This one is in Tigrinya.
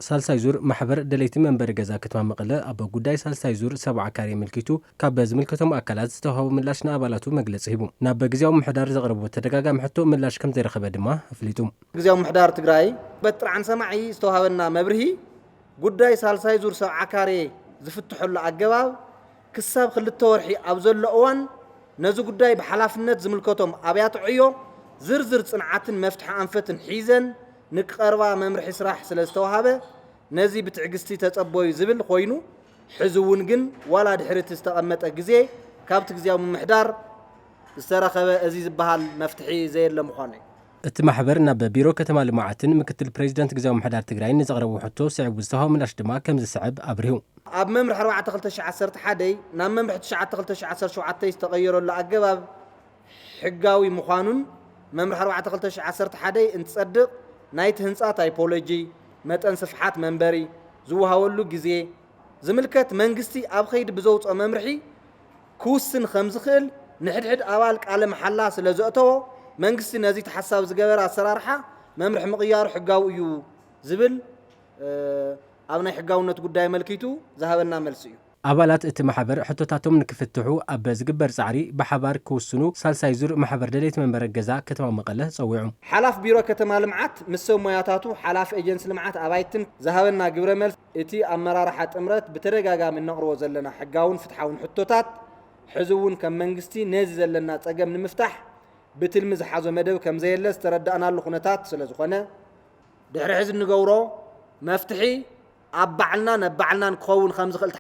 ሳልሳይ ዙር ማሕበር ደለይቲ መንበሪ ገዛ ከተማ መቐለ ኣብ ጉዳይ ሳልሳይ ዙር ሰብዓ ካሬ ኣመልኪቱ ካብ ዝምልከቶም ኣካላት ዝተዋህቦ ምላሽ ንኣባላቱ መግለፂ ሂቡ። ናብ ግዝያዊ ምምሕዳር ዘቕረቦ ተደጋጋሚ ሕቶ ምላሽ ከም ዘይረኸበ ድማ ኣፍሊጡ። ግዝያዊ ምምሕዳር ትግራይ በቲ ጥርዓን ሰማዒ ዝተዋህበና መብርሂ ጉዳይ ሳልሳይ ዙር ሰብዓ ካሬ ዝፍትሐሉ ኣገባብ ክሳብ ክልተ ወርሒ ኣብ ዘሎ እዋን ነዚ ጉዳይ ብሓላፍነት ዝምልከቶም ኣብያተ ዕዮ ዝርዝር ፅንዓትን መፍትሒ ኣንፈትን ሒዘን ንክቐርባ መምርሒ ስራሕ ስለ ዝተዋሃበ ነዚ ብትዕግስቲ ተጸበዩ ዝብል ኮይኑ፣ ሕዚ እውን ግን ዋላ ድሕሪ እቲ ዝተቐመጠ ግዜ ካብቲ ግዝያዊ ምምሕዳር ዝተረኸበ እዚ ዝበሃል መፍትሒ ዘየለ ምዃኑ እዩ። እቲ ማሕበር ናብ ቢሮ ከተማ ልምዓትን ምክትል ፕሬዚደንት ግዝያዊ ምምሕዳር ትግራይን ንዘቕረቦ ሕቶ ስዒቡ ዝተዋህቦ ምላሽ ድማ ከም ዝስዕብ ኣብሪሁ። ኣብ መምርሒ ኣርባዕተ ክልተ ሺሕ ዓሰርተ ሓደ ናብ መምርሒ ትሽዓተ ክልተ ሺሕ ዓሰርተ ሸውዓተ ዝተቐየረሉ ኣገባብ ሕጋዊ ምዃኑን መምርሒ ኣርባዕተ ክልተ ሺሕ ዓሰርተ ሓደ እንትጸድቕ ናይቲ ህንጻ ታይፖሎጂ፣ መጠን ስፍሓት መንበሪ፣ ዝወሃበሉ ግዜ ዝምልከት መንግስቲ ኣብ ኸይዲ ብዘውፅኦ መምርሒ ክውስን ከም ዝኽእል ንሕድሕድ ኣባል ቃለ መሓላ ስለ ዘእተዎ መንግስቲ ነዚ ተሓሳቢ ዝገበረ ኣሰራርሓ መምርሒ ምቕያሩ ሕጋዊ እዩ ዝብል ኣብ ናይ ሕጋውነት ጉዳይ ኣመልኪቱ ዝሃበና መልሲ እዩ። ኣባላት እቲ ማሕበር ሕቶታቶም ንክፍትሑ ኣብ ዝግበር ፃዕሪ ብሓባር ክውስኑ ሳልሳይ ዙር ማሕበር ደለይቲ መንበሪ ገዛ ከተማ መቐለ ፀዊዑ። ሓላፍ ቢሮ ከተማ ልምዓት ምስ ሰብ ሞያታቱ ሓላፍ ኤጀንሲ ልምዓት ኣባይትን ዝሃበና ግብረ መልስ እቲ ኣመራርሓ ጥምረት ብተደጋጋሚ እነቕርቦ ዘለና ሕጋውን ፍትሓውን ሕቶታት ሕዚ እውን ከም መንግስቲ ነዚ ዘለና ፀገም ንምፍታሕ ብትልሚ ዝሓዞ መደብ ከም ዘየለ ዝተረዳእናሉ ኩነታት ስለ ዝኾነ ድሕሪ ሕዚ እንገብሮ መፍትሒ ኣብ ባዕልና ነባዕልናን ክኸውን ከም ዝኽእል